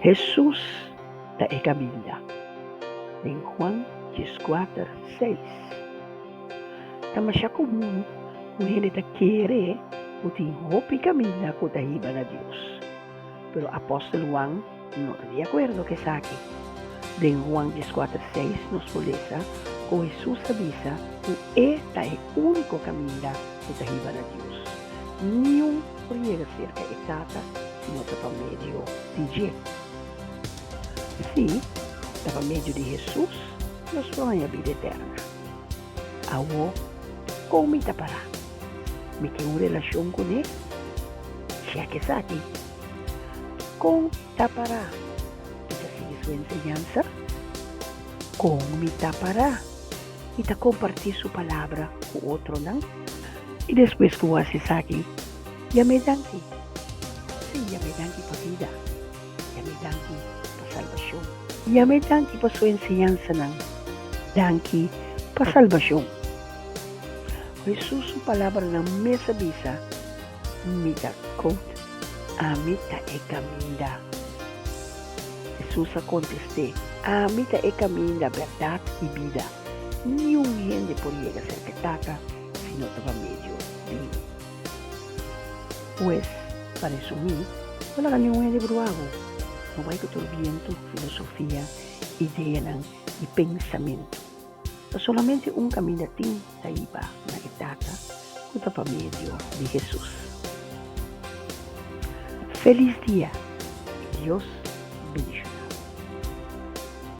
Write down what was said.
Hesus ta e kaminda. Den Juan dieskuater, seis. Ta masha komun ku hende ta kere ku tin hopi kaminda ku ta hiba na Dios. Pero apòstel Juan no ta di akuerdo ku esaki. Den Juan dieskuater, seis nos por lesa ku Hesus a bisa ku e ta e úniko kaminda ku ta hiba na Dios. Niun por yega serka e Tata si no ta pa medio di dje. Sí, ta pa medio di Hesus nos por haña bida eterna. Awor, kon mi ta pará? Mi tin un relashon kuné? Chèk esaki. Kon ta pará? Mi ta sigui su enseñansa? Kon mi ta pará? Mi ta kompartí su palabra ku otronan? I despues ku bo hasi esaki, yam'é danki. Sí, yam'é danki pa bida. Yam'é danki pa salbashon. Yam'é danki pa su enseñansanan. Danki pa salbashon. Hesus su palabranan mes a bisa, Mi ta kout, ami ta e kaminda. Hesus a kontest'é, Ami ta e kaminda, bèrdat i bida. Niun hende por yega serka e Tata si no ta pa medio di mi. Pues, pa resumí, no laga niun hende brua bo. No bai ku tur bientu, filosofia, ideanan i pensamentu. Ta solamente un kaminda tin ta hiba na e Tata, ku ta pa medio di Hesus. Felis dia i Dios bendishon.